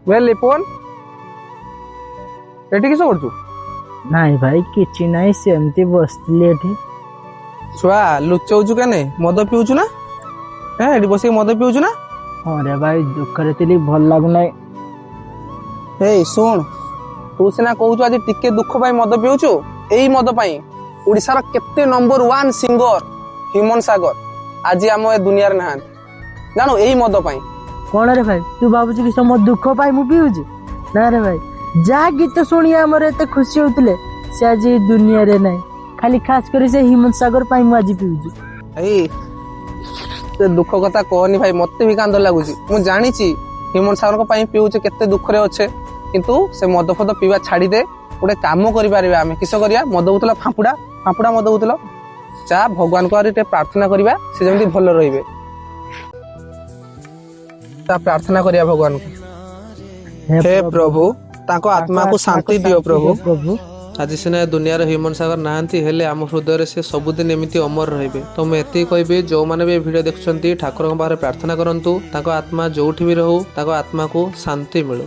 ବେ ଲିପୁନ, ଏଠି କିସ କରୁଛୁ? ନାଇଁ ଭାଇ, କିଛି ନାହିଁ, ସେମିତି ବସିଥିଲି ଏଠି। ଛୁଆ, ଲୁଚଉଛୁ କେନେ? ମଦ ପିଉଛୁ ନା? ହେ, ଏଠି ବସିକି ମଦ ପିଉଛୁ ନା? ହଁ ରେ ଭାଇ, ଦୁଃଖରେ ଥିଲି, ଭଲ ଲାଗୁନାହିଁ। ଏଇ ଶୁଣ, ତୁ ସିନା କହୁଛୁ ଆଜି ଟିକେ ଦୁଃଖ ପାଇଁ ମଦ ପିଉଛୁ। ଏଇ ମଦ ପାଇଁ ଓଡ଼ିଶାର କେତେ ନମ୍ବର 1 ସିଙ୍ଗର ହ୍ୟୁମାନ ସାଗର ଆଜି ଆମ ଏ ଦୁନିଆରେ ନାହାନ୍ତି, ଜାଣୁ? ଏଇ ମଦ ପାଇଁ। କଣ ରେ ଭାଇ, ତୁ ଭାବୁଛୁ କି ମୋ ଦୁଃଖ ପାଇଁ ମୁଁ ପିଉଛି? ନା ରେ ଭାଇ, ଯାହା ଗୀତ ଶୁଣି ଆମର ଏତେ ଖୁସି ହଉଥିଲେ, ସେ ଆଜି ଏ ଦୁନିଆରେ ନାହିଁ। ଖାଲି ଖାସ କରି ସେ ହ୍ୟୁମାନ ସାଗର ପାଇଁ ମୁଁ ଆଜି ପିଉଛି। ଏଇ ସେ ଦୁଃଖ କଥା କହନି ଭାଇ, ମତେ ବି କାନ୍ଦ ଲାଗୁଛି। ମୁଁ ଜାଣିଛି ହ୍ୟୁମାନ ସାଗରଙ୍କ ପାଇଁ ପିଉଛେ, କେତେ ଦୁଃଖରେ ଅଛେ, କିନ୍ତୁ ସେ ମଦ ଫଦ ପିଇବା ଛାଡ଼ିଦେ। ଗୋଟେ କାମ କରିପାରିବା ଆମେ। କିସ କରିବା? ମଦ ବୋତଲ ଫାମ୍ପୁଡ଼ା ଫାମ୍ପୁଡ଼ା ମଦ ବୋତଲ, ଯା ଭଗବାନଙ୍କୁ ଆହୁରି ଟିକେ ପ୍ରାର୍ଥନା କରିବା, ସେ ଯେମିତି ଭଲ ରହିବେ। ତା ପ୍ରାର୍ଥନା କରିବା ଭଗବାନଙ୍କୁ। ହେ ପ୍ରଭୁ, ତାଙ୍କ ଆତ୍ମାକୁ ଶାନ୍ତି ଦିଅ ପ୍ରଭୁ। ପ୍ରଭୁ। ଆଜି ସିନା ଏ ଦୁନିଆରେ ହ୍ୟୁମାନ ସାଗର ନାହାନ୍ତି, ହେଲେ ଆମ ହୃଦୟରେ ସେ ସବୁଦିନ ଏମିତି ଅମର ରହିବେ। ତ ମୁଁ ଏତିକି କହିବି, ଯେଉଁମାନେ ବି ଏ ଭିଡ଼ିଓ ଦେଖୁଛନ୍ତି, ଠାକୁରଙ୍କ ପାଖରେ ପ୍ରାର୍ଥନା କରନ୍ତୁ, ତାଙ୍କ ଆତ୍ମା ଯୋଉଠି ବି ରହୁ, ତାଙ୍କ ଆତ୍ମାକୁ ଶାନ୍ତି ମିଳୁ।